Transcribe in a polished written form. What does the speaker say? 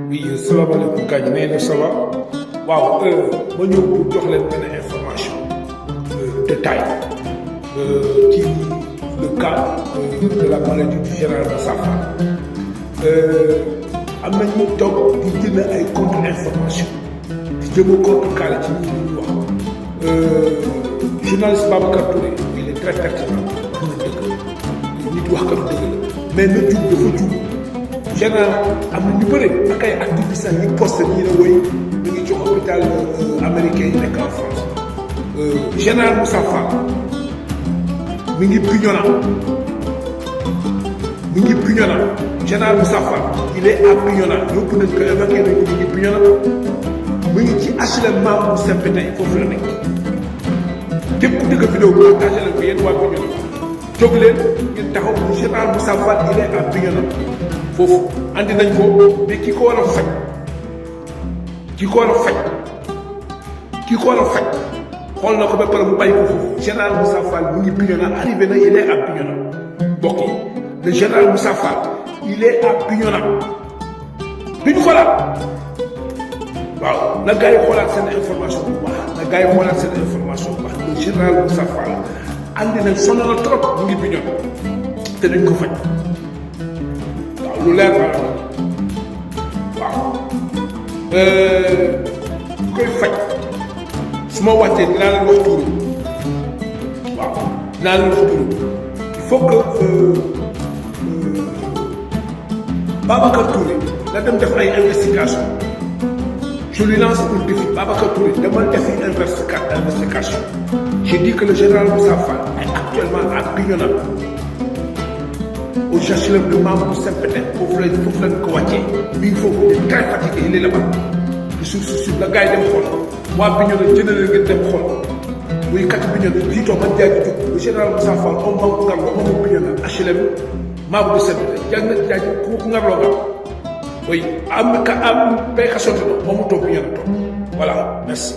oui salaamaaleykum gars yi nee na ça va waaw ma ñëw pour jox leen benn information de taille ci le cas de la maladie du général Moussa Fall am nañu toog di jënd ay contre information di jëm a contrecarrer ci ñi ñu wax journaliste Babacar Touré il est très pertinent wax na dëgg nit wax kat dëgg la mais na jub dafa jub général am na ñu bëri ak ay activistes yi posté ñi ne woy ñu ngi ci hôpital américain yi nekk en France général Moussa Fall mi ngi Bignona général Moussa Fall il est à Bignona yóbbu nañ ko évacué nañ ko mi ngi Bignona mu ngi ci HLM Mamou Sempétey foofu la nekk képp ku dëgg vidéo bi partagé leen ko yéen waa Bignona jóg leen ngeen taxaw général Moussa Fall il est à Bignona foofu andi nañ ko mais ki ko war a faj xool na ko ba pare mu bàyyi ko foofu général Moussa Fall mu ngi Bignona arrivé na il est à Bignona mbokk yi le général Moussa Fall il est à Bignona duñ xoolaat waaw na gars yi xoolaat seen information bu baax le général Moussa Fall andi nañ sonn na trop mu ngi Bignona te duñ ko faj waaw lu leer la waaw koy faj su ma wàccee dinaa leen wax tuuru waaw dinaa leen wax tuuru il faut que Babacar Touré la dem def ay investigation je lui lance un défi Babacar Touré demal defi investigation j'ai dit que le général Moussa Fall est actuellement à Bignona au HLM de Mamou Sempétey foofu lañ ko wàccee mi ngi foofu il est très fatigué il est là-bas suuf la gars yi dem xool waa Bignona jënd leen ngeen dem xool muy kat Bignona jiitoo man jaay jóg le général Moussa Fall on manque ngar lo moom Bignona HLM Mamou Sempétey jàng na jaay ku ngarloo nga oui am béykat sotti na moomu toog Bignona toog voilà merci.